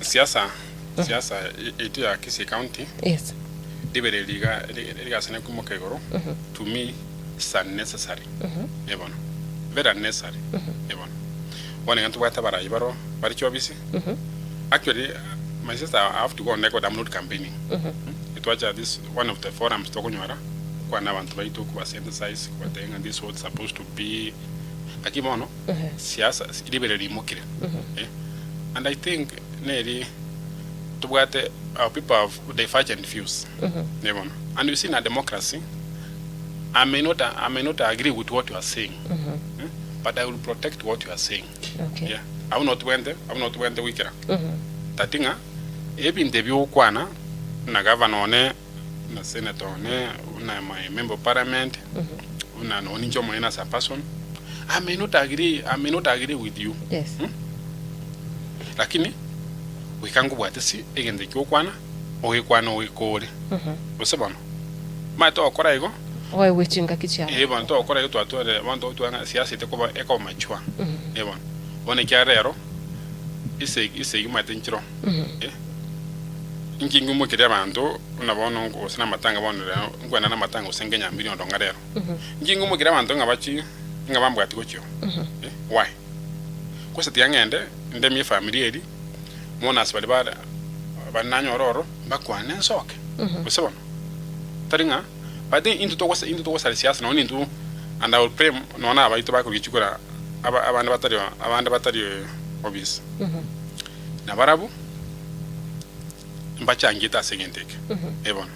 Siasa, siasa yaito ya Kisii County, Yes. ribereri iga rigasane koimoka igoro, to me it's unnecessary. Eh bono, very unnecessary. Eh bono. Bono iga ntobwate abarai baro bare chiofisi, actually my sister I have to go on record I'm not campaigning. Etwacha this one of the forums tokonyora gokwana abanto baito kobasensitize kobatebia ng'a this what supposed to be lakini bono siasa ribereri riimokire eh. And I think neri tobwate our people have divergent views ne bono and you see in a democracy I may not I may not agree with what you are saying eh, but I will protect what you are saying Okay. yeah abwo notobwente abwo notobwente goikera tati ng'a ebinto ebi ogokwana na gavana one na senator one na my member of parliament buna nonye ninche omonyene as a person I may not agree I may not agree with you Yes. Hmm? Lakini goika nkobwate ase egento ekio ogokwana, ogekwane ogekore. Gose bono, omanyete ogokora igo, Oegwe chingaki chiabo. eh bono togokora igo twatwarire bono togotwara ng'a siasa ete koba ekoba mature. Eh bono, bono ekiagera rero, esegi esegi omanyete nchiro, eh, inki ngimokeria abanto buna bono gose na amatanga bono rero, nkwenda na amatanga gose nkenyambiri onde ng'a rero. Inki ngimokeria abanto ng'a bachi ng'a bambwati gochia oo, eh, why? Gose tiga ng'ende ndemie efamiri eria, mono ase baria bare baria nanyore ororo, mbakwane nsoke. Gose bono, tari ng'a but intwe togosa intwe togosara siasa nonye nintwe and I will pray nonye na abaito bakorigia chikura aba abande batari abande batari obisi. Nabarabwo mbachangiete ase egento eke. Eh bono.